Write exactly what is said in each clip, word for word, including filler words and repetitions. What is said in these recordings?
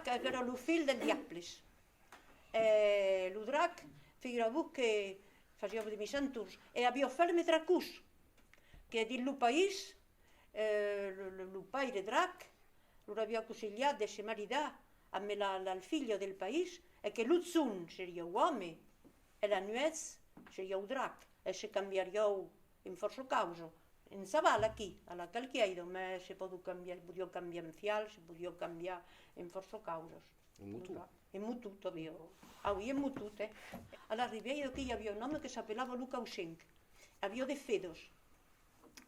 Qu'èra lo filh del diable. E lo drac, figura-vos que fasiá de missants torns. E aviá fèrme dracons, que dins lo país, eh, lo, lo, lo paire drac lor aviá conselhat de se maridar amb la, la filha del país, e que lo jorn seriá òme, e la nuèch seriá drac, e se cambiarián en fòrça causas. En chaval aquí, a la Calquièira, mès se podiá cambiar, se podiá cambiar en fial, se podiá cambiar en fòrça causas. En moton? En moton, tanben. Ah oui, en moton, eh. A la Ribièira aquí i aviá un òme que s'apelava lo Causenc. Aviá de fedas.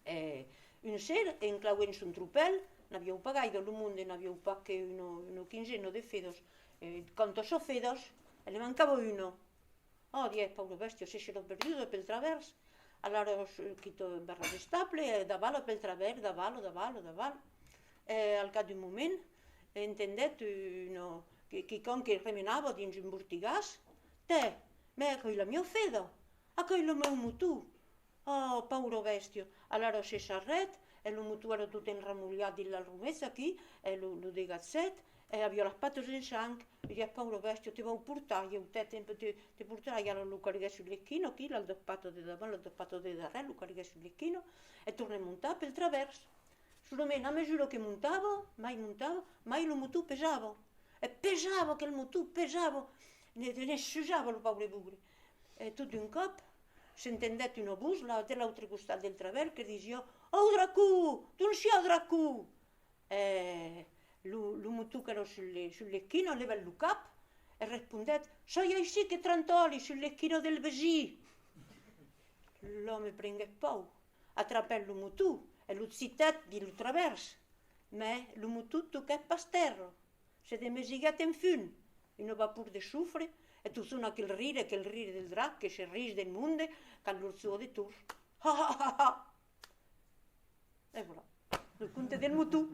E un ser, en clauent son tropèl, n'aviá pas gaire, lo monde, n'aviá pas que una, una quinzena de fedas. E quant a sas fedas, e li mancava una. Oh, dièt, paura bèstia, se serà perduda pel travèrs. Alara, eh, quita barrar l'estable, e davala pel travèrs, davala, davala, davala. E al cap d'un moment, entendèt una, que, quicòm que remenava dins un bortigàs. Tè, mès aquò's la miá feda, aquò's lo meu moton. Oh, paura bèstia! Alara se sarrèt, e lo moton èra tot enramolhat dins la romecha aquí, e lo, lo degachèt, e aviá las patas en sang. E dièt, paura bèstia, te vau portar, ieu te, te, te, te portarai. Alara lo carguèt sus l'esquina aquí, las doas patas de davant, las doas patas de darrèr, lo carguèt sus l'esquina, e tornèt montar pel travèrs. Solament, a mesura que montava, mai montava, mai lo moton pesava. E pesava, aquel moton, pesava, ne, ne susava lo paure bogre. E tot d'un còp, s'entendèt una votz, la, de l'autre costat del travèrs, que disiá: «Au dracon! D'ont siás, dracon?» E lo, lo moton qu'èra sus le, sus l'esquina levèt lo cap e respondèt: «Soi aicí que trantòli, sus l'esquina del vesin.» L'òme prenguèt paur, atrapèt lo moton e lo gitèt dins lo travèrs. Mès lo moton toquèt pas tèrra. Se desmesiguèt en fum, una vapor de sofre, e tot son aquel rire, aquel rire del drac que se ris del monde quand lor jòga de torns. Ha, ha, ha, ha! E voilà, lo conte del moton.